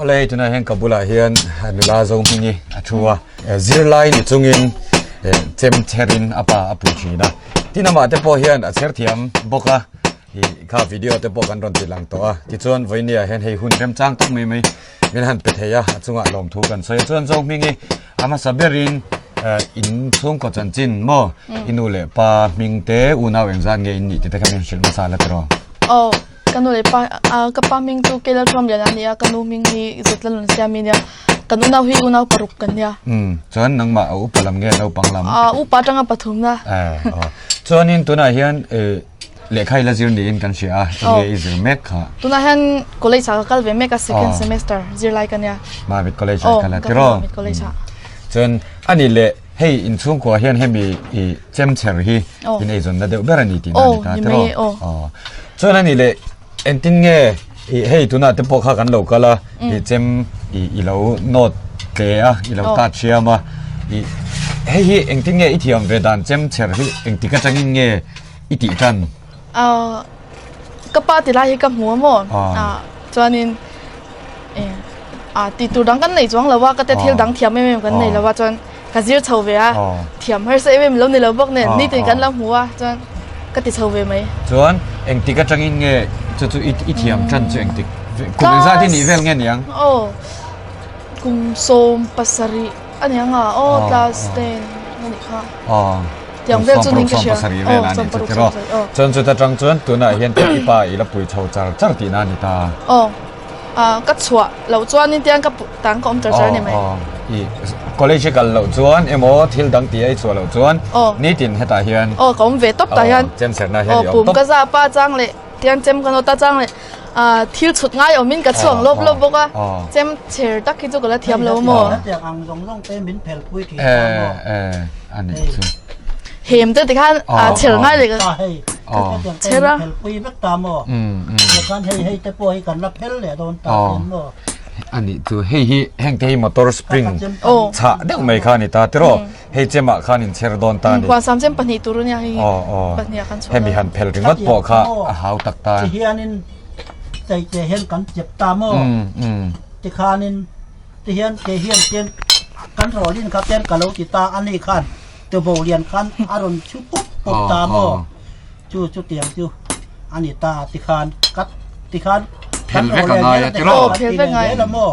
Awle tunah hian ka bulah hian nula zo hmingi a thu a, zirlai ni chungin chem chherin a pa a pui thin a. Tin amah te pawh hian a chher thiam bawk a, ih kha video te pawh kan rawn ti lang tawh a. Tichuan vawinia hian hei hun remchang tak mai mai min han pe thei a, a chungah lawmthu kan sawi a. Chuan zo hmingi a hmasa berin in chhungkaw chanchin maw i nu leh pa hming te unau engzat nge in nih tih te kha min hrilh hmasa la tiraw? Aw. Ka nu leh pa ah ka pa hming chu Keila Thuamlian a ni a, ka nu hming hi Zetlalun Siami a nia. Kan unau hi unau paruk kan nia. Umm chuan nangmah a upa lam nge naupang lam? Ah upa atanga pathumna. Eh aw. Chuanin tunah hian eh lehkha i la zir niin kan hria a, enge i zir mek kha? Tunah hian college ah ka kal ve mek a second semester zirlai ka nia. Mamit college ah i kal a tiraw? Aw Mamit college ah. Chuan ani leh hei inchhungkua hian hemi i chemcher hi in eizawnna deuh ber a ni tih na a ni ta tiraw? Aw. Chuan a ni leh engtin nge i hei tunah te pawh kha kan lo kal a i chem i i lo nawt tle a i lo tat hriam a i hei hi engtin nge i thiam ve dan chemcher hi engtik atangin nge i tih tan? Aw ka pa ti lai hi ka hmu a maw? Chuanin tih tur dang kan nei chuang lo a ka te thil dang thiam em em kan nei lo a chuan ka zir chho ve a thiam harsa em em lo ni lo bawk nen nitin kan lo hmu a chuan ka ti chho ve mai. Chuan engtik atangin nge chu chu i thiam tan chu engtik kum engzat hi nih vel nge niang? Aw kum 17 a ni ang a aw class 10 a nih kha. Aw Tiang vel chu ning ka hria. 17 vel a nih chu tiraw. Chuan chuta tang chuan tunah hian i pa i la pui chho char char tihna a ni ta. Aw. Ah ka chhuah loh chuanin tiang ka tang ka awm char char a ni mai. Aw i college i kal loh chuan emaw thil dang tih a i chhuah loh chuan nitin hetah hian Aw ka awm ve tawp tah hian. Chem serna hian i awm tawp. Aw pum ka za pa chang leh tiang chem ka nawt a chang leh ah thil chhut ngai awmin ka chhuak lawp lawp bawk a. Chem chher tak hi chu ka la thiam lo maw. Hetiang ang zawng zawng te min phel pui thin ta maw. Eh eh a nih chu. Hem te tikhan ah chher ngai leh ka. Chher a. Pui vek ta maw? Khan hei hei te pawh hi kan la phel leh dawn ta hian maw? A nih chu hei hi heng te hi motor spring chhah deuh mai kha a ni ta tiraw? Hei chemah khan in chher dawn ta a ni. Huan sam chem pahnih tur a nia hei hi. Pahnih ah kan chhuah dawn. Hemi han phel ringawt pawh kha a hau tak ta. Ti hianin chei te hian kan chep ta maw? Tikhanin ti hian ke hian ten kan rawlin kha ten ka lo ti ta a ni khan. Tubo lian khan a rawn chhu pup pup ta maw? Chu chutiang chu a ni ta tikhan ka tikhan Phel vek a ngai a tiraw? Aw phel vek ngai. Zel a maw?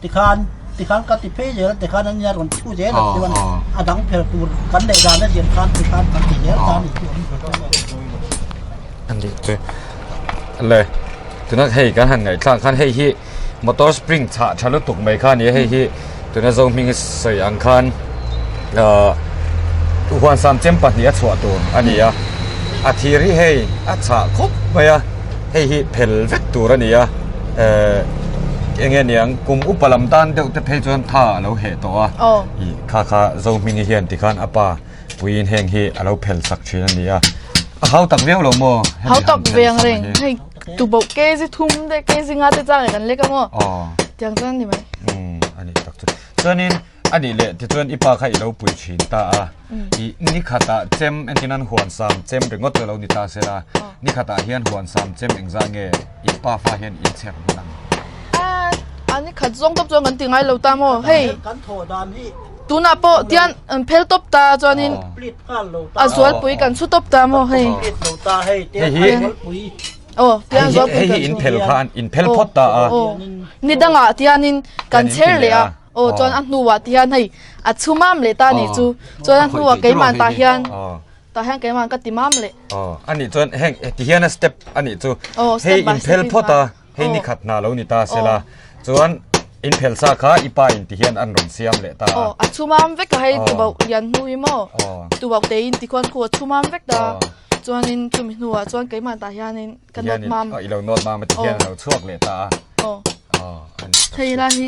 Tikhan tikhan ka ti phei zel a tikhan an nia rawn chhu zel a chuan a dang phel tur kan neih dan a zir khan tikhan kan ti zel ta a ni chu. A nih chu. Le tuna hei kan han ngaihthlak khan hei hi motor spring chhah tha lutuk mai kha a ni a hei hi tuna zo hming sawi ang khan ahh huan sam chem pahnih a chhuah tur a ni a a thir hi hei a chhah khawp mai a hei hi phel vek tur a ni a ehh eng nge niang kum upa lam tan deuh te phei chuan tha a lo heh tawh a ih kha kha zo hming hian tikhan a pa puiin heng hi a lo phel sak thin a ni a a hau tak viau lo maw hau tak ve ang reng hei tuboh kg thum te kg nga te chang kan lek a maw tiang chuan ni mai ani tak chu chuanin ani leh tichuan i pa kha i lo pui thin ta a i ni khatah chem entin an huan sam chem ringawt chu lo ni ta sela ni khatah hian huan sam chem engzah nge i pa fa hian in chher hman ang a ni khat zawng tawp chuan kan ti ngai lo ta maw hei kan thawh dan hi Tunah pawh tian an phel tawp ta chuanin a zualpui kan chhu tawp ta maw hei. Aw tian zualpui kan chhu. In phel kha in phel phawt ta a. Ni dangah tianin kan chher leh a. Aw chuan a hnuah tihian hei a chhu mam leh ta nih chu. Chuan a hnuah keimah tah hian tah hian keimah ka ti mam leh. Aw anih chuan heng tihian a step anih chu. Hei in phel phawt a. Hei ni khat hna lo ni ta sela chuan in phel sa kha i pa in ti hian an rawn siam leh ta a. Aw a chhumam vek a hei tubauh lian hnu hi maw tubauh te in ti khuan khu a chhumam vek ta chuanin chumi hnuah chuan keimah tah hianin ka nawt mam. I lo nawt mam a ti hian a lo chhuak leh ta a. Aw hei lai hi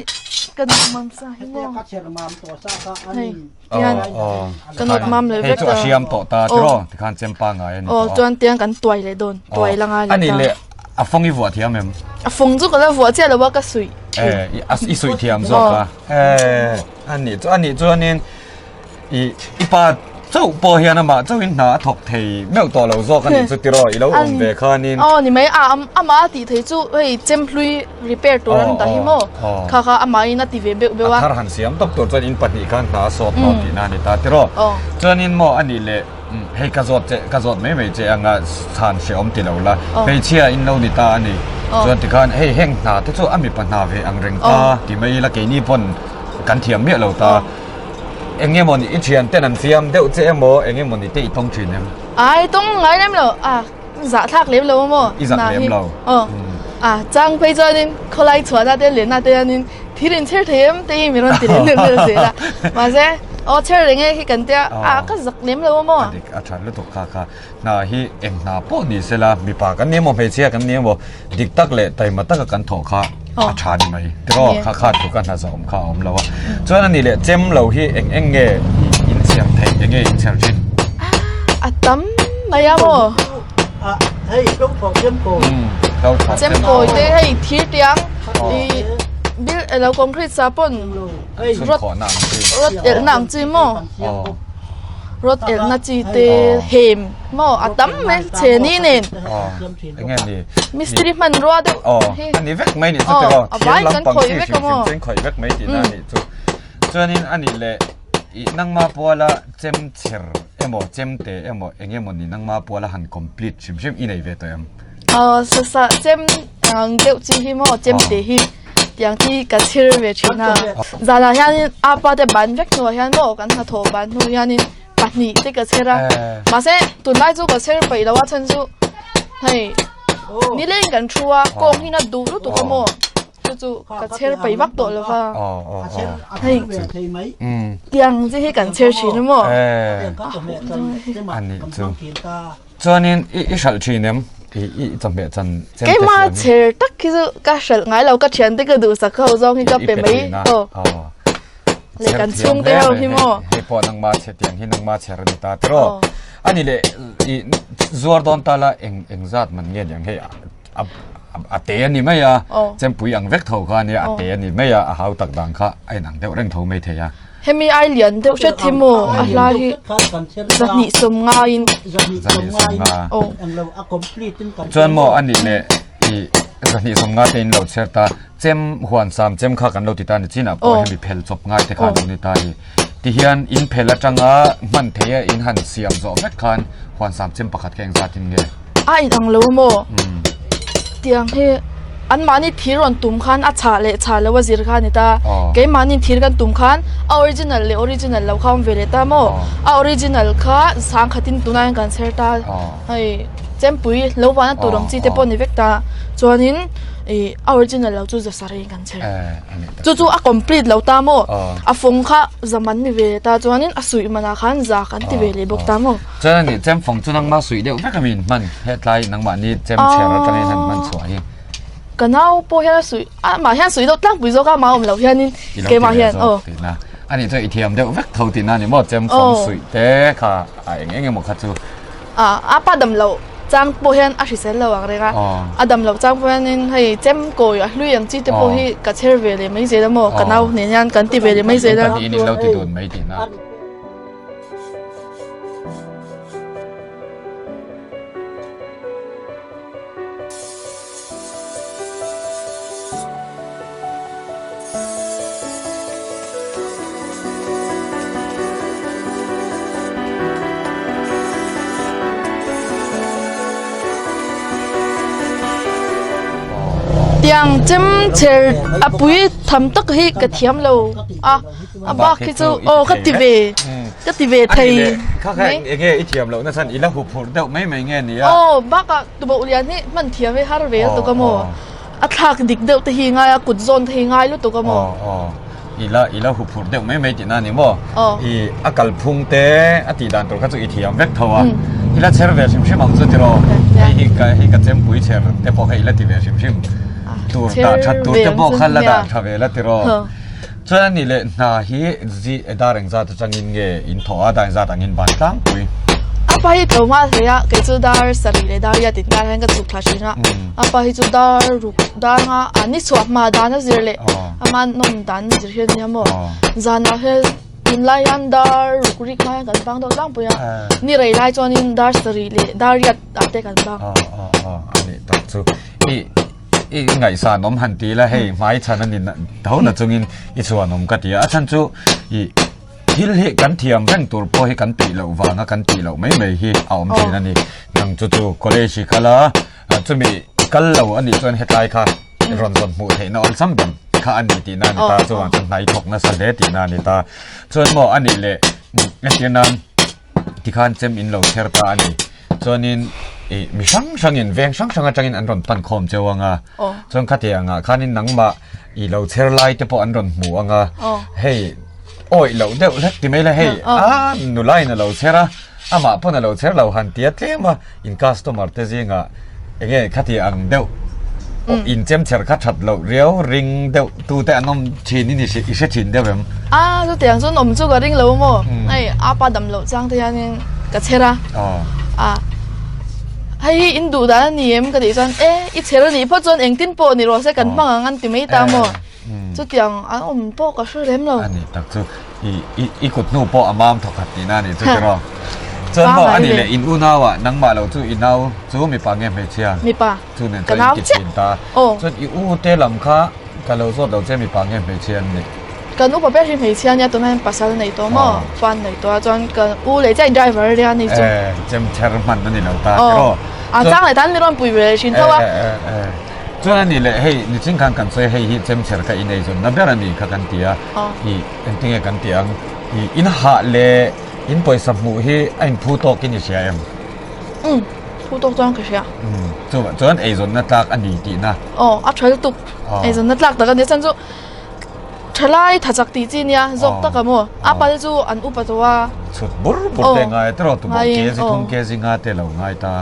ka nawt mam sa hi maw. Ka chher mam tawh sa kha a ni. Tian ka nawt mam leh vek ta. Hei chu a hriam tawh ta tiraw tikhan chem pangai a ni tawh a. Aw chuan tiang kan tuai leh dawn tuai la ngai leh ta. Ani leh A fawng i vuah thiam em? A fawng chu ka la vuah chiah lo a ka suih. Eh, i suih thiam zawk a. Eh, a nih chu a nih chuanin i i pa Chauh pawh hian amah chauhin hna a thawk thei meuh tawh lo zawk a nih chu tiraw i lo awm ve khanin. Aw ni mai a amah a tih thei chu hei chem hlui repair tur an dah hi maw kha kha amahin a ti ve beuh beuh a. A thar han siam tawp tur chuan in pahnih khan hna a sawt hlawm tihna a ni ta tiraw. Chuanin maw a nih leh hei ka zawt che ka zawt mai mai che anga chhan hrehawm ti lo la hmeichhia in lo ni ta a ni. Chuan tikhan hei heng hna te chu a mipa hna ve ang reng ta ti mai ila keini pawn kan thiam miah lo ta. Eng emaw ni i thian ten an fiam deuh che emaw eng emaw ni te i tawng thin em? Ai tawng ngai lem lo a zah thlak lem lo maw? I zak lem lo. Aw a chang phei chuanin khawlai chhuahna te lenna te hianin thil in chher thei em te hi min rawn ti lem lem lem zel a mahse aw chher reng e hi kan tia a ka zak lem lo maw? A dik a tha lutuk kha kha. Hna hi eng hna pawh ni sela, mipa kan ni emaw hmeichhia kan ni emaw dik tak leh taima taka kan thawh kha a tha ni mai. Tiraw kha kha thu ka hna zawh awm kha a awm lo a. Chuan a nih leh chem lo hi eng eng nge in siam theih, eng nge in chher thin? A tam mai a maw? Hei hlo thawh chem kawi. Hlo thawh chem kawi te hei thir tiang i bil elo concrete sa pawn rod rod elhna ang chi maw? Rod elhna chi te hem maw a tam mai chhe ni nen mistiri hmanrua deuh hi a ni vek mai nih chu tiraw thir lampang chi hrim hrim chu in khawih vek mai tihna a nih chu chuanin a nih leh ih nangma puala chem chher emaw chem te emaw eng emaw ni nangma puala han complete hrim hrim i nei ve tawh em? Aw sasa chem ang deuh chi hi maw chem te hi. Tiang hi ka chhir ve thin a. Zanah hianin apa te ban vek hnuah hian maw kan hnathawh ban hnu hianin pahnih te ka chher a. Mahse tunlai chu ka chher peih lo a chhan chu hei nileng kan thu a kawng hi na duh lutuk a maw chu chu ka chher peih vak tawh lo va. Hei tiang chi hi kan chher thin a maw. Chuanin i i hralh thin em? I i chawhmeh chan chem te Keimah chher tak khi chu ka hralh ngai lo ka thian te ka duhsak ho zawng hi ka pe mai aw. Le kan chhung te ho hi maw. Hei pawh nangmah chhe tiang hi nangmah chher a ni ta tiraw. Ani leh i zuar dawn ta la eng eng zat man nge niang hei a a te a ni mai a chempui ang vek tho kha ania a te a ni mai a a hau tak dan kha a inang deuh reng tho mai thei a. Hemi ai lian deuh hret hi maw a hla hi zahnih sawm ngaiin. Zahnih sawm nga. Chuan maw a nih leh i zahnih sawm nga te in lo chher ta chem huan sam chem kha kan lo ti ta ni chinah pawh hemi phel chawp ngai te kha a lo ni ta ni. Tihian in phel atanga hman thei a in han siam zawh vek khan huan sam chem pakhat kha engzat in nge? A inang lo maw? Tiang hi anmahni thir rawn tum khan a chhah leh chhah lo a zir kha a ni ta. Keimahni thir kan tum khan a original leh original lo kha a awm ve leh ta maw? A original kha sangkhatin tunah hian kan chher ta. Hei chempui lo vana tur ang chi te pawh a ni vek ta. Chuanin ih a original lo chu zasarei kan chher. Chu chu a complete lo ta maw? A fawng kha zaman ni ve leh ta chuanin a suih manah khan za kan ti ve leh bawk ta maw? Chuan a nih chem fawng chu nangmah suih deuh vek a min hman hetlai nangmah ni chem chher atangin han hman chhuah hi. Ka nau pawh hian a suih amah hian suih deuh tlangpui zawk a amah awm loh hianin keimah hian aw. A nih chuan i thiam deuh vek tho tihna a ni maw chem fawng suih te kha a eng eng emaw kha chu. A pa dam loh chang pawh hian a hrisel lo ang reng a a dam loh chang pawh hianin hei chem kawi a hlui ang chi te pawh hi ka chher ve leh mai zel a maw ka nau nen hian kan ti ve leh mai zel a. Pahnihin in lo ti dun mai tihna. Tiang chem chher a pui tham tak hi ka thiam lo a. A bak hi chu aw ka ti ve ka ti ve thei kha kha enge i thiam loh na chhan i la hup phurh deuh mai mai nge nia aw bakah tuboh lian hi hman thiam hi har ve lutuk a maw a thlak dik deuh te hi ngai a kut zawn te hi ngai lutuk a maw aw i la i la hup phurh deuh mai mai tihna a ni maw i a kalphung te a tih dan tur kha chu i thiam vek tho a i la chher ve hrim hrim ang chu tiraw hei hi ka hei ka chempui chher te pawh kha i la ti ve hrim hrim tur dah that tur te pawh kha la dah tha ve la tiraw Chuan a nih leh hna hi zi dar engzat atangin nge in thawh a, dar engzat angin ban tlangpui? A pa hi tlawm a hlei a, kei chu dar sarih leh dar riat inkar hian ka chhuk thla thin a. A pa hi chu dar ruk dar nga a ni chhuah hma dan a zir leh ama nawm dan a zir hian nia maw. Zanah hian. Tunlai hian dar ruk rik hma hian kan bang deuh tlangpui a, ni rei lai chuanin dar sarih leh dar riat ah te kan bang. Aw aw aw a nih tak chu. I i ngaihsan awm han ti ila hei hmai chhan a ni tho na chungin i chhuan awm ka ti a, a chhan chu i thil hi kan thiam reng tur pawh hi kan tih loh vanga kan tih loh mai mai hi a awm thin a ni. Nang chu chu college i kal a, chumi kal lo a nih chuan hetlai kha rawn zawn hmuh theihna awlsam ber kha a ni tihna a ni ta, chuvang chuan hna i thawk nasa hle tihna a ni ta. Chuan maw a nih leh entir nan tikhan chem in lo chher ta a ni. Chuanin ih mi hrang hrangin veng hrang hrang atangin an rawn pan khawm cheu ang a, chuan khatiang angah khanin nangmah i lo chher lai te pawh an rawn hmu ang a, hei awih loh deuh hlek ti mai la hei a nula in a lo chher a, amah pawn a lo chher lo han tia tlem a, in customer te zingah eng nge khati ang deuh in chem chher kha that loh riau ring deuh tu te an awm thin in i hre thin deuh em? A chutiang chuan awm chu ka ring lo maw hei apa dam loh chang te hianin ka chher a a hei hi in duh dan a ni em ka tih chuan e i chher a nih phawt chuan engtin pawh ni rawh se kan hmang ang an ti mai ta maw chutiang an awm pawh ka hre lem lo. A nih tak chu. I i i kut hnu pawh a mam thawkhat tihna a nih chu tiraw? Chuan maw a nih leh in unau ah nangmah lo chu i nau chu mipa nge hmeichhia? Mipa. Chu nen chuan in ti thin ta. Chuan i u te lam kha ka lo zawt lo che mipa nge hmeichhia an nih? Kan upa ber hi hmeichhia ania tunah hian pasal nei tawh maw? Fan nei tawh a chuan kan u leh chiah in driver a nia ni chu. Eh chem ther hman a ni lo ta tiraw? A chang leh tan mi rawn pui ve leh thin tho a. Chuan a nih leh hei nichin khan kan sawi hei hi chem chher kha i nei zawnna ber a nih kha kan ti a. I engtinge kan tih ang? I in hah leh in pawisa hmuh hi a inphu tawkin i hria em? Umm, phu tawk chuan ka hria. Umm, chuvah chuan eizawnna tlak a ni tihna. Aw, a tha lutuk. Eizawnna tlak tak a nia. Chuan chu thalai tha chak tih chi nia, zawk tak a maw? A pal chu an upa tawh a. Chhut bur bur te ngai a tiraw tuboh ke zi thum ke zi nga te lo ngai ta.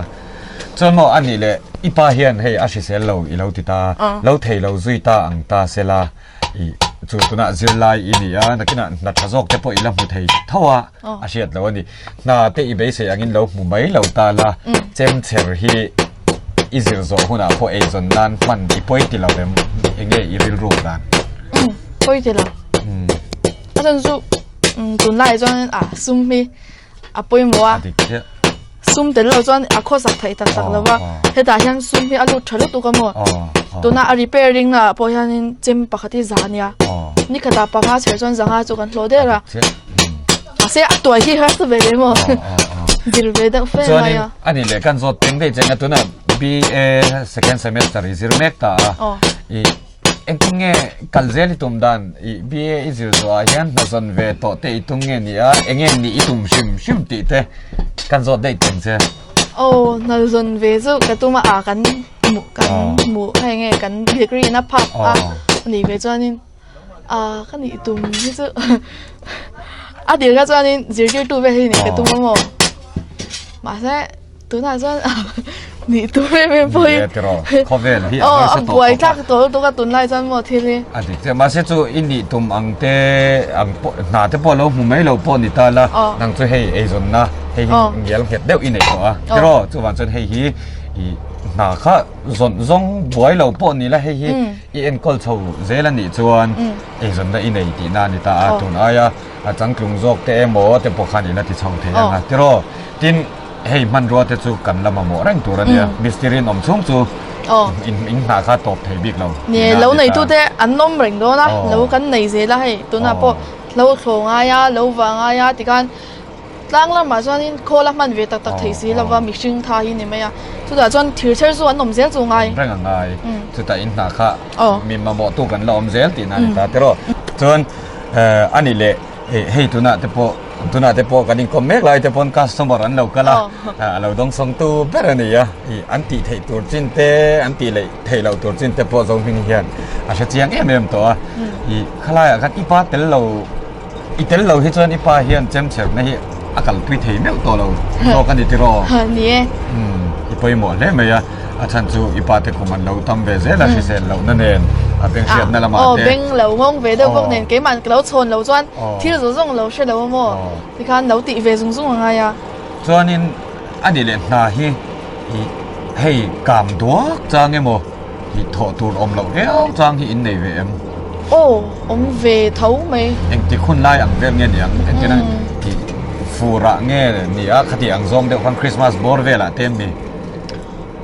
Chuan maw a nih leh i pa hian hei a hrisel lo i lo ti ta, lo thei lo zui ta ang ta sela. I chu tunah zirlai i ni a, nakinah hna tha zawk te pawh i la hmu thei tho a, a hriat lo a ni. Hna te i beisei angin lo hmu mai lo ta la, chem chher hi i zir zawh hunah pawh eizawn nan hman i pawi ti lo em? Enge i rilruk dan? Umm, pawi ti lo. A chhan chu tunlaiah chuan a sum hi a pawimawh a. A dik chiah. Sum tel lo chuan a khawsak theih tak tak lo va. Hetah hian sum hi a lut tha lutuk a maw? Tuna a repairing na ah pawh hianin chem pakhat hi za a nia. Nikhatah panga chher chuan zanga chu kan hlawh der a. Mahse a tuai hi harsa ve leh maw? Zir ve deuh fe mai a. Chuanin a nih leh kan zawt peng daih cheng a tuna BA second semester i zir mek ta a. I Engtin nge kal zel i tum dan? I BA i zir zawhah hian hna zawn ve tawh te i tum nge ni a? Enge nih i tum hrim hrim tih te kan zawt daih teng che. Aw, hna zawn ve chu ka tum a, a kan hmuh kan hmuh hei nge kan degree in a phak a nih ve chuanin a ka nih tum hi chu a tir kha chuanin zirtirtu vel hi nih ka tum a maw? Mahse. Tunah chuan nih tur em em pawh hi. Ni e tiraw, khawvel hi a harsa tawh buai tlak tawh lutuk a tunlai chuan maw thil hi. A dik chiah, mahse chu i nih tum ang te ang pawh hna te pawh lo hmu mai lo pawh ni ta la, nang chu hei eizawnna hei hi ngial nghet deuh i nei tawh a tiraw, chuvang chuan hei hi i hna kha zawn zawng buai lo pawh ni la hei hi i enkawl chho zel a nih chuan eizawnna i nei tihna a ni ta a, tun aia a changtlung zawk te emaw te pawh khan i la ti chho thei ang a tiraw, tin. Hei hmanrua te chu kan la mamawh reng tur a nia, mistiri in awm chhung chu in hna kha tawp thei bik lo. Ni, lo neitu te an awm reng dawn a, lo kan nei zel a hei tunah pawh lo thlaw ngai a, lo vah ngai a tikhan tlang lamah chuanin khawl a hman ve tak tak theih si lova mihring tha hi ni mai a, chutah chuan thir chher chu an awm zel chu ngai. Reng a ngai, chutah in hna kha mi mamawh tu kan la awm zel tihna a ni ta tiraw. Chuan a nih leh. Hei tunah te pawh tunah te pawh kan inkawm mek lai te pawn customer an lo kal a, a lo dawngsawng tu ber a ni a, ih an tih theih tur chin te an tih leh theih loh tur chin te pawh Zohming hian a hre chiang em em tawh a, ih khalaiah khan i pa tel lo i tel lo hi chuan i pa hian chemchherna hi a kalpui thei meuh tawh lo zawk a ni tiraw? Ni e. Umm i pawimawh hle mai a. A chhan chu i pa te kum an lo tam ve zel a hrisel lohna nen a beng hriatna lamah te. Aw beng lo nghawng ve deuh bawk nen keimah ka lo chhawn lo chuan thil zawng zawng lo hre lo a maw tikhan lo tih ve zung zung a ngai a. Chuanin a ni leh hna hi i hei kam duak chang emaw i thawh tur awm loh viau chang hi in nei ve em? Aw awm ve tho mai. Engtik hun lai ang vel nge ni ang entirna tih fur ah nge ni a khati ang zawng deuh khan Christmas bawr velah te em ni?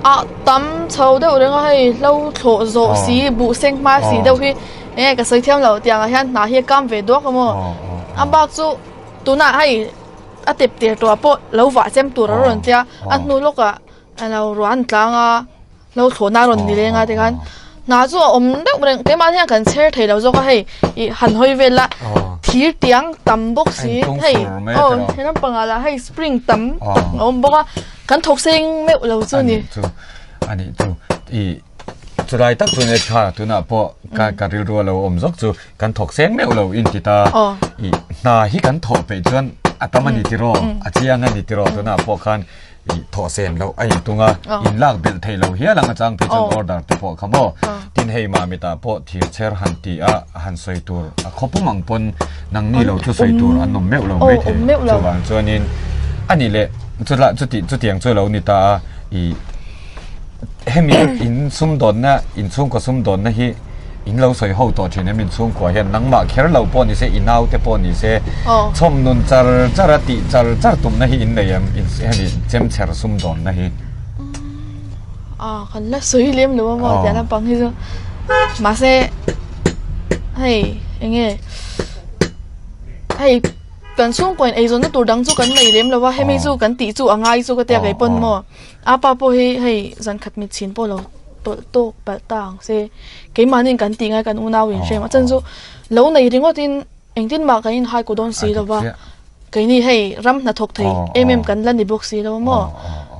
A tam chho deuh reng a hei hlo thlawh zawh si buh seng hma si deuh hi enge ka sawi thiam lo tiang ah hian hna hi a kam ve duak a maw a bak chu tunah hei a tep tir tawh ah pawh lo vah chem tur a rawn tia a hnu lawkah a lo ruah an tlang a. Lo thlawhna a rawn ni leng a tikhan hna chu a awm deuh reng keimah hian kan chher thei lo zawk a hei ih han hawi vel a thir tiang tam bawk si hei aw he lampangah lah hei spring tam tak a awm bawk a kan thawk seng meuh lo chu a ni. A nih chu ih chulai tak chu nia tha tunah pawh ka ka rilru a lo awm zawk chu kan thawk seng meuh lo in ti ta ih hna hi kan thawh peih chuan a tam a ni tiraw a chiang a ni tiraw tunah pawh khan ih thawh sen loh a intung a, in lak belh thei lo hial ang a chang phei chuan order te pawh kha maw. Tin hei mah mitah pawh thir chher han tih a han sawi tur a khaw pum ang pawn nangni lo chu sawi tur an awm meuh lo mai thei. Chuvang chuanin a nih leh chutlah chuti chutiang chu a lo ni ta a ih Hemi in sumdawnna, in chhungkaw sumdawnna hi in lo sawi ho tawh thin em? In chhungkua hian nangmah kher lo pawh ni se, i naute pawh ni se, chhawm nun char char a tih char char tumna hi in nei em? In hemi chemchher sumdawnna hi. Ah, kan la sawi lem lo a maw tiang lampang hi chu. Mahse hei enge hei kan chhungkaw in eizawnna tur dang chu kan nei lem lo a, hemi chu kan tih chu a ngai chu ka tia kei pawn maw. A pa pawh hi hei zan khat mit chhin pawh lo tawlh tawk palh ta ang se keimahni in kan tih ngai kan unau in hrem a chan chu lo nei ringawt in engtin mah kan in hai ku dawn si lo va keini hei ram hnathawk thei em em kan la ni bawk si lo maw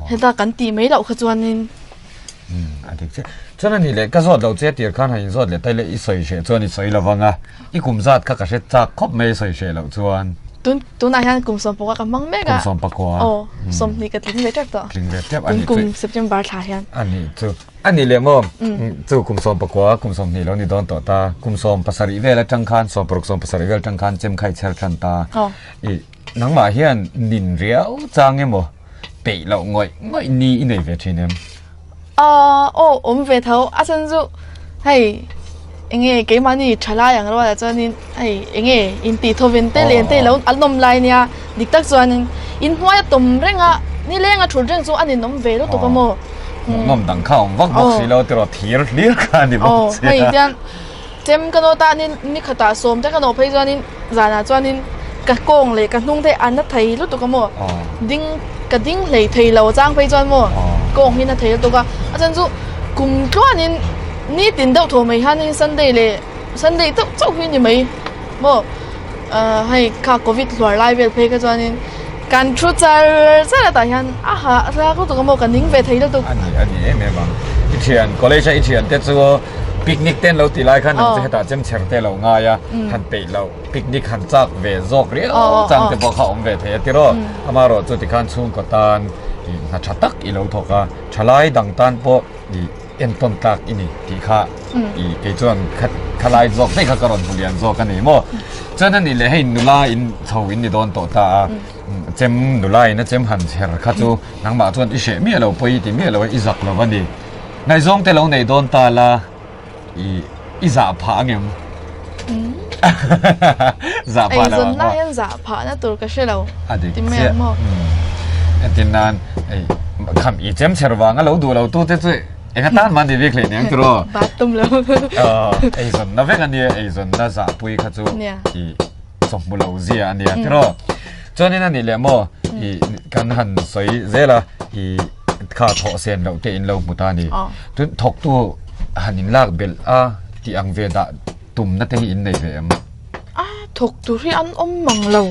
heta kan tih mai loh kha chuan in a dik chiah chuan a nih leh ka zawt loh che tir khan han in zawt leh taile i sawi hreh chuan i sawi lo vang a i kum zat kha ka hre chak khawp mai i sawi hreh loh chuan. Tun tunah hian kum sawmpakua ka hmang mek a. Kum sawmpakua. Aw, sawmhnih ka tling ve tep tawh. Tling ve tep a nih chu. Tun kum September thla hian. A nih chu. A nih leh maw? Chu kum sawmpakua, kum sawmhnih lo ni dawn tawh ta. Kum sawmpasarih vel atang khan, sawmparuk sawmpasarih vel atang khan chem kha i chher than ta. Aw. I nangmah hian nin riau chang emaw peih loh ngawih ngawih ni i nei ve thin em? Aw aw awm ve tho a chhan chu hei enge keimahni tha lai ang rualah chuanin hei enge intih thawven te len te lo an awm lai nia dik tak chuanin inhnuai a tawm reng a nileng a thut reng chu a ninawm ve lutuk a maw. Hmuhnawm dang kha awm vak bawk si lo tiraw thir hlir kha a ni bawk sia. Aw hei tiang Chem ka nawt a ni ni khatah sawm te ka nawh phei chuanin zanah chuanin ka kawng leh ka hnung te a na thei lutuk a maw ding ka ding hlei thei lo chang phei chuan maw kawng hi na thei lutuk a a chhan chu kum tluanin nitin deuh thaw mai hianin sunday leh sunday chauh chauh hi ni mai maw ah hei kha covid hluar lai vel phei kha chuanin kan thu char char a tah hian a hah thlak lutuk a maw ka ning ve thei lutuk. A ni a ni em em ang i thian college a i thian te chu Picnic te an lo tih lai khan nang chu hetah chem chher te a lo ngai a, han peih loh picnic han chak ve zawk riau chang te pawh kha a awm ve thei a tiraw. Amaherawh chu tikhan chhungkaw tan ih hna tha tak i lo thawk a, thalai dang tan pawh ih entawn tlak i ni tih kha ih kei chuan kha thalai zawk daih kha ka rawn hmu lian zawk a ni maw. Chuan a nih leh hei nula in chho in ni dawn tawh ta a, chem nula in a chem han chher kha chu nangmah chuan i hreh miah lo pawh i ti miah lo a, i zak lo a ni. Ngaihzawng te lo nei dawn ta la i i zah phah angem? Zah phah lo ang Eizawn na hian zah phah na tur ka hre lo. A dik chiah. Entin nan ei kham i chem chher vang a lo duh lo tu te chu eng atan mah ni bik hlei aniang tiraw? Bat tum lo. Eizawn na vek ania eizawn na zah pui kha chu i chawhmu lo zia ania tiraw? Chuanin a nih leh maw i kan han sawi zel a i kha thawh sen loh te in lo hmu ta a ni. Tun thawktu han in lak belh a tih ang ve dah tumna te hi in nei ve em? A thawk tur hi an awm mang lo.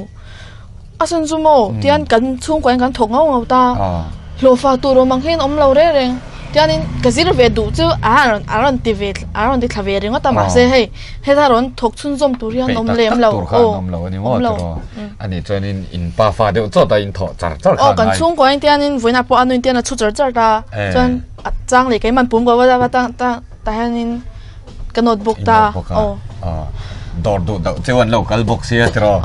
A chhan chu maw tian kan chhungkua in kan thawk ngau ngau ta. Hlawhfa tur awm ang hian awm lo reng reng. Tianin ka zir ve duh chu a rawn a rawn ti ve a rawn ti thla ve ringawt a mahse hei heta rawn thawk chhunzawm tur hian awm lem lo tur kha an awm lo a ni maw tiraw ani chuanin in pa fa deuh chawt a in thawh char char kha aw kan chhungkua in tianin vawiinah pawh a nuin tian a chhu char char ta chuan a chang leh keimah pum ko va ta ta tah hianin Ka notebook ta. Aw. Dawr duh deuh cheu an lo kal bawk sia tiraw.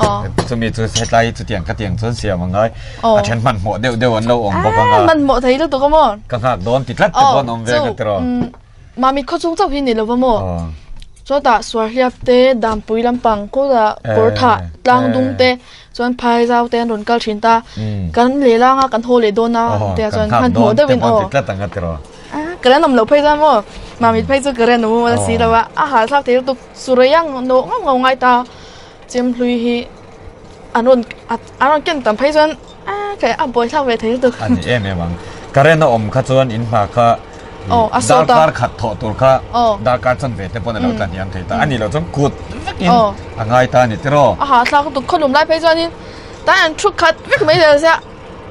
Chumi chu hetlai chutiang ka tiang chuan siam angai. A then hmanhmawh deuh deuh an lo awm bawk anga. Hmanhmawh thei lutuk a maw? Ka nghak dawn ti tlat te pawh an awm ve nga tiraw. Mami khaw chung chauh hi ni lo va maw? Chutah Suarhliap te, Dampui lampang kawtah Kawrthah tlang dung te chuan Phaizau te an rawn kal thin ta. Kan lehlang a, kan haw leh dawn a tia chuan hmanhmawh deuhin aw. Ka ren awm loh phei chuan maw Mamit phei chu ka ren awm a si lo a, a hahthlak thei lutuk Surei ang nawh ngauh ngauh ngai ta. Chemhlui hi an rawn an rawn ken tam phei chuan a buaithlak ve thei lutuk. A ni em em ang. Current a awm kha chuan in hma kha darkar khat thawh tur kha darkar chan ve te pawn a lo tla hniam thei ta. A nih loh chuan kut vekin a ngai ta a ni tiraw. A hahthlak lutuk khawlum lai phei chuanin tlai an thu khat vek mai zel sia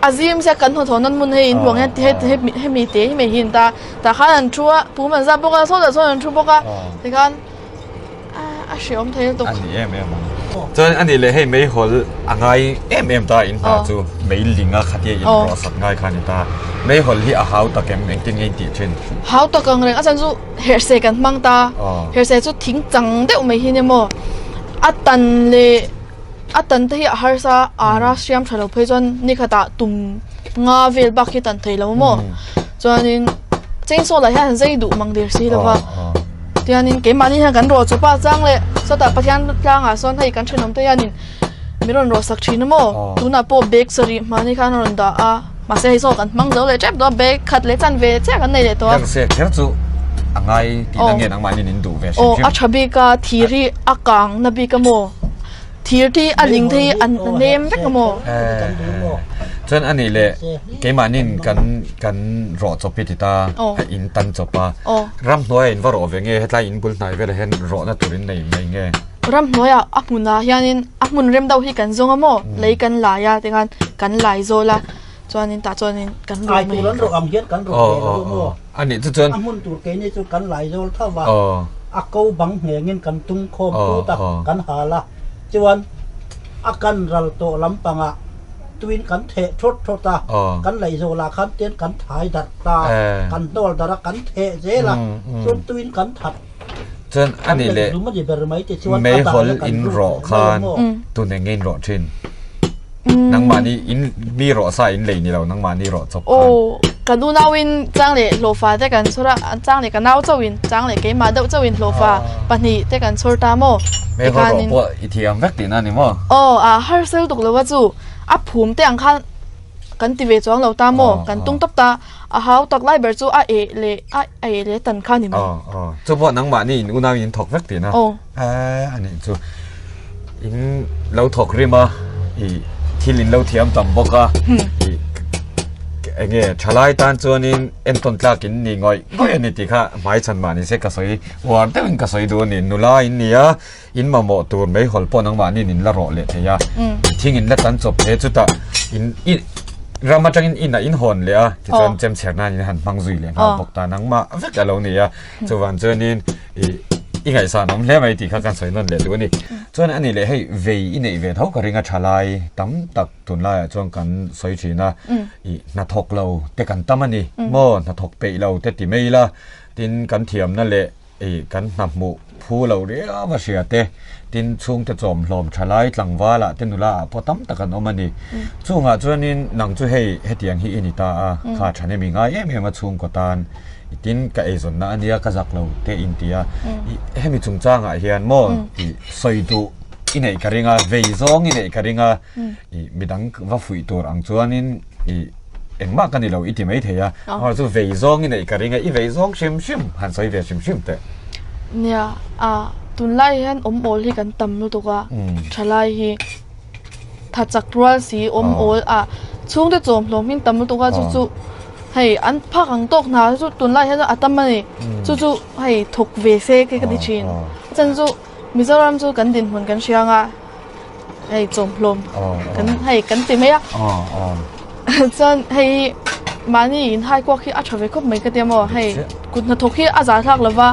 a zim sia kan hnathawh nawn hmun hei in huang hian hemi te hi mai hi an ta. Tah khan an thu a pum an zap bawk a sawtah sawn an thu bawk a tikhan A hreawm thei lutuk. A ni em em ang. Chuan a nih leh hei meihawl a ngai em em ta in hna chu mei ling a khatia in rawh sat ngai kha a ni ta. Meihawl hi a hau tak em engtin nge in tih thin? Hau tak ang reng a chan chu herhse kan hmang ta. Herhse chu thing chang deuh mai hi nia maw. A tan leh a tan te hi a harsa a ara hriam tha lo phei chuan nikhatah tum nga vel bak hi tan thei lo maw. Chuanin chainsaw lah hian an zai duh mang der si lo va. Tianin keimahni hian kan rawh chawpa chang leh sawtah Pathian tlangah sawn hei kan thenawm te hianin min rawn rawh sak thin a maw tunah pawh bag sarih hmani khan a rawn dah a mahse hei saw kan hmang zo leh tep tawh a bag khat leh chan ve chiah kan nei leh tawh a. Heng kher chu a ngai tihna nge nangmahni in duh ve hrim hrim. Aw a tha bik a thir hi a kang na bik a maw. Thir thi a ling thei an nem vek a maw? Chuan a nih leh keimahnin kan kan rawh chawp hi ti ta a in tan chawp a ramhnuai ah in va rawh ve nge hetlai in bul hnai velah hian rawhna tur in nei mai nge? Ramhnuaiah a hmunah hianin a hmun rem deuh hi kan zawng a maw lei kan lai a tikhan kan lai zawl a chuanin tah chuanin kan rawh mai. Ai tur an rawh ang hian kan rawh ve lo maw? A nih chu chuan a hmun tur keini chu kan lai zawl tho va a ko bang nghengin kan tung khawm put a kan hal a chuan a kan ral tawh lampangah tuin kan theh thawt thawt a kan laih zawlah khan ten kan thai darh ta kan hnawl darh a kan theh zel a chuan tuin kan that chuan a nih leh meihawl in rawh khan tun eng nge in rawh thin nangmahni in mi rawh sa in lei ni lo nangmahni rawh chawp khan aw kan unauin chang leh hlawhfa te kan chhawr a chang leh ka nau chauhin chang leh keimah deuh chauhin hlawhfa pahnih te kan chhawr ta maw meihawl rawh pawh i thiam vek tihna a ni maw aw a harsel lutuk lo a chu a phum te ang khan kan ti ve chuang lo ta maw kan tung tawp ta a hau tak lai ber chu a eh leh a eh leh tan kha a ni mai aw aw chu pawh nangmahni in unau in thawk vek tihna aw a nih chu in lo thawk rim a i thil in lo thiam tam bawk a i enge thalai tan chuanin entawn tlak in ni ngawih ngawih a ni tih kha hmai chhan mah ni se ka sawi uar deuhin ka sawi duh a ni nula in ni a In mamawh tur meihawl pawh nangmahniin in la rawh leh thei a, thing in la tan chawp hle chutah in i ram atangin inah in hawn leh a, tichuan chem chher nan in han hmang zui leh nghal bawk ta nangmah vek a lo ni a, chuvang chuanin i i ngaihsan awm hle mai tih kha kan sawi nawn leh duh a ni. Chuan a nih leh hei vei i neih ve tho ka ring a tha lai tam tak tunlaiah chuan kan sawi thin a, i hnathawk lo te kan tam a ni maw hnathawk peih lo te ti mai ila, tin kan thiamna leh Ih, kan hna hmuh phu lo riau a hria te, tin chhungte chawmhlawm thalai tlangvalah te nula ah pawh tam tak an awm a ni. Chungah chuanin nang chu hei hetiang hi i ni ta a, kha thahnem i ngai em em a chhungkaw tan i tin ka eizawnna a nia ka zak lo te in ti a. Ih, hemi chungchangah hian maw tih sawi duh i neih ka ring a, vei zawng i neih ka ring a, ih midang va fuih tur ang chuanin ih engmah ka ni lo i ti mai thei a amaherawh chu vei zawng i neih ka ring a i vei zawng hrim hrim han sawi ve hrim hrim teh. Nia a tunlai hian awm awl hi kan tam lutuk a thalai hi tha chak rual si awm awl a chhungte chawm hlawm hi an tam lutuk a chu chu hei an phak ang tawk hna chu tunlai hian a tam a ni chu chu hei thawk ve se ka ti thin a chan chu Mizoram chu kan dinhmun kan hria ang a. hei chawmhlawm kan hei kan ti mai a chuan hei mahni in hai kuak hi a tha ve khawp mai ka tia maw hei kut hnathawk hi a zah thlak lova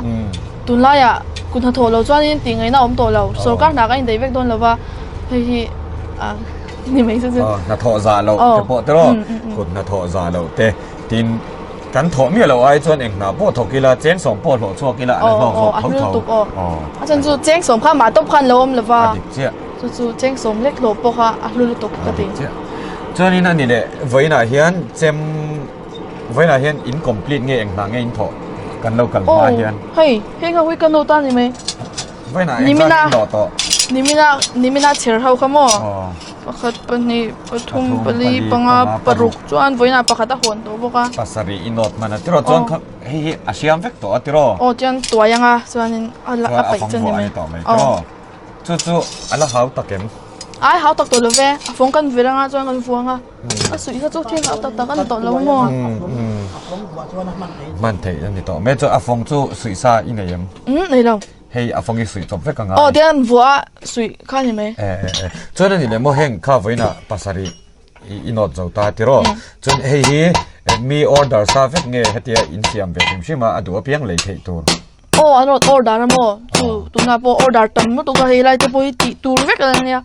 tunlaiah kut hnathawh lo chuanin tih ngaihna a awm tawh lo sorkar hna kan indaih vek dawn lova hei hi ah ni mai chu chu hnathawh zah loh te pawh te rawh kut hnathawh zah loh te tin kan thawh miah loh ai chuan eng hna pawh thawk ila cheng sawm pawh hlawh chhuak ila an hlawk zawk tho tho a chan chu cheng sawm kha mah tawp khan lo awm lova a dik chiah chu chu cheng sawm lek hlawh pawh kha a hlu lutuk ka ti chuanin a ni leh vawiinah hian chem vawiinah hian in complete nge eng hna nge in thawh. Kan lo kal hma hian. Hei, heng ho hi ka note a ni mai. Vawiinah engzat in dawh tawh? Nimina, nimina chher ho kha maw? Pakhat, pahnih, pathum, pali, panga, paruk chuan vawiinah pakhat a hawn tawh bawk a. Pasarih i note hman a tiraw chuan kha hei hi a hriam vek tawh a tiraw? Aw chuan tuai anga chuanin a la a paih chuan ni mai. Tawh mai tiraw? Chu chu a la hau tak em? Ai hau tak tawh lo ve, a fawng kan vir anga chuan kan vuang a. A suih kha chu thil hau tak tak a ni tawh lo maw? Hman theih a ni tawh mai chuan a fawng chu suih sa i nei em? Umm nei lo. Hei a fawng hi suih chawp vek ang a. Aw tian vuah a suih kha ni mai. E e e chuan a ni leh maw heng kha vawiinah pasarih i nawt zo ta tiraw chuan hei hi mi order sa vek nge hetia in siam ve hrim hrim a a duh apiang lei theih tur. Aw an rawn order a maw chu tunah pawh order tam lutuk a hei lai te pawh hi tih tur vek a nia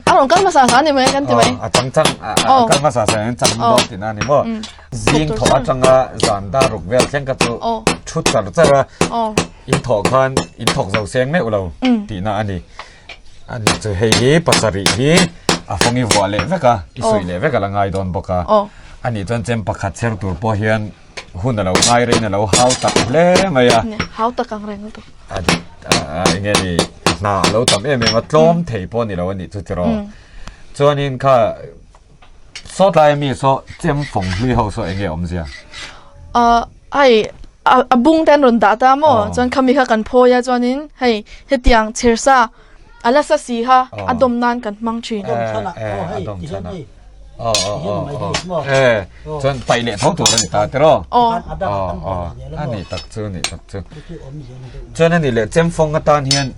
a rawn kal hmasa sa a ni mai kan ti mai. A chang chang a kal hmasa sa in chang dawn tihna a ni maw. Zing thawh atanga zan dar ruk vel thleng kha chu thu char char a in thawh khan in thawk zo seng meuh lo tihna a ni. A ni chu hei hi pasarih hi a fawng i vuah leh vek a i suih leh vek a la ngai dawn bawk a. A nih chuan chem pakhat chher tur pawh hian hun a lo ngai reiin a lo hau tak hle mai a. Hau tak ang reng lutuk. A eng nge ni hna a lo tam em em a tlawm thei pawh a ni lo a nih chu tiraw. Chuanin kha Sawtlai ami saw chem fawng hlui ho saw enge awmzia? Uh, hei a bung te an rawn dah ta maw chuan khami kha kan phawi a chuanin hei hetiang chhersa a la sa si kha a dawm nan kan hmang thin. A dawm chhan a. E chuan paih leh tho tur a ni ta tiraw? A nih tak chu nih tak chu. Chuan a nih leh chem fawng atan hian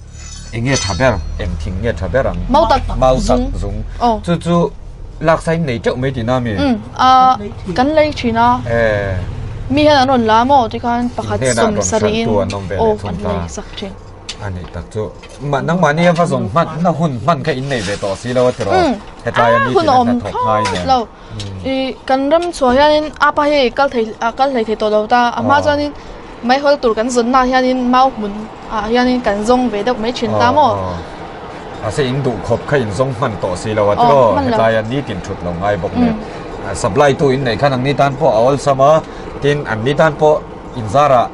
Eng nge tha ber? Eng thing nge tha ber ang? Mau tak Mau tak zung. Chu chu laksa in nei teuh mai tihna mi? Um, a kan lei thin a. Eh. Mi hian an rawn la maw tikhan pakhat sawm sarih in aw an lei sak thin. A nih tak chu. Ma nangmahni a va zawng hman na hun hman kha in nei ve tawh si lo a tiraw? Hetlai a ni tina hna thawk ngai nen. Lo. I kan ram chhuah hianin apa hi kal thei kal hlei thei tawh lo ta a hma chuanin meihawl tur kan zawn nah hianin mau hmun ah hianin kan zawng ve deuh mai thin ta maw. Mahse in duh khawp kha in zawng hman tawh si lo a tiraw hetlai a nitin thut lo ngai bawk nen supply tu in neih khan an ni tan pawh a awlsam a tin an ni tan pawh in zarah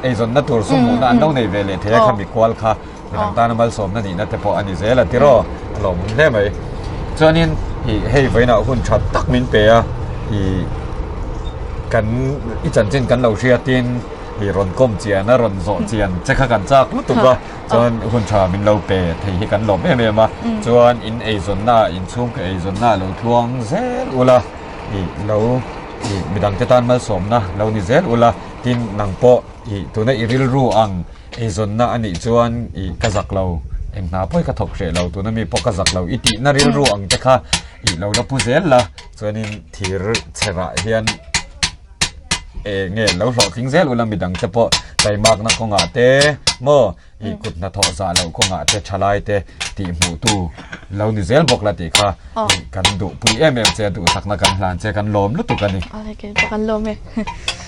eizawnna tur sum hmuhna an lo nei ve leh thei a khami kual kha. Midang tana malsawmna nihna te pawh a ni zel a tiraw a lawmawm hle mai. Chuanin ih hei vawiinah hun tha tak min pe a ih kan i chanchin kan lo hriatin ih rawn kawm chian a rawn zawh chian che kha kan chak lutuk a chuan hun tha min lo pe thei hi kan lawm em em a chuan in eizawnna inchhungkaw eizawnna lo tluang zel ula ih lo ih midang te tan malsawmna lo ni zel ula tin nang pawh ih tuna i rilru ang Eizawnna a nih chuan ih ka zak lo, eng hna pawh hi ka thawk hreh lo, tuna mi pawh ka zak lo i tihna rilru ang te kha ih lo la pu zel la, chuanin thir chherah hian eng nge lo hlawhtling zel ula midang te pawh taimakna kawngah te maw ih kut hnathawh zah loh kawngah te thalai te tih hmuh tu lo ni zel bawk la tih kha ih kan duhpui em em che a, duhsakna kan hlan che kan lawm lutuk a ni. Kan lawm e.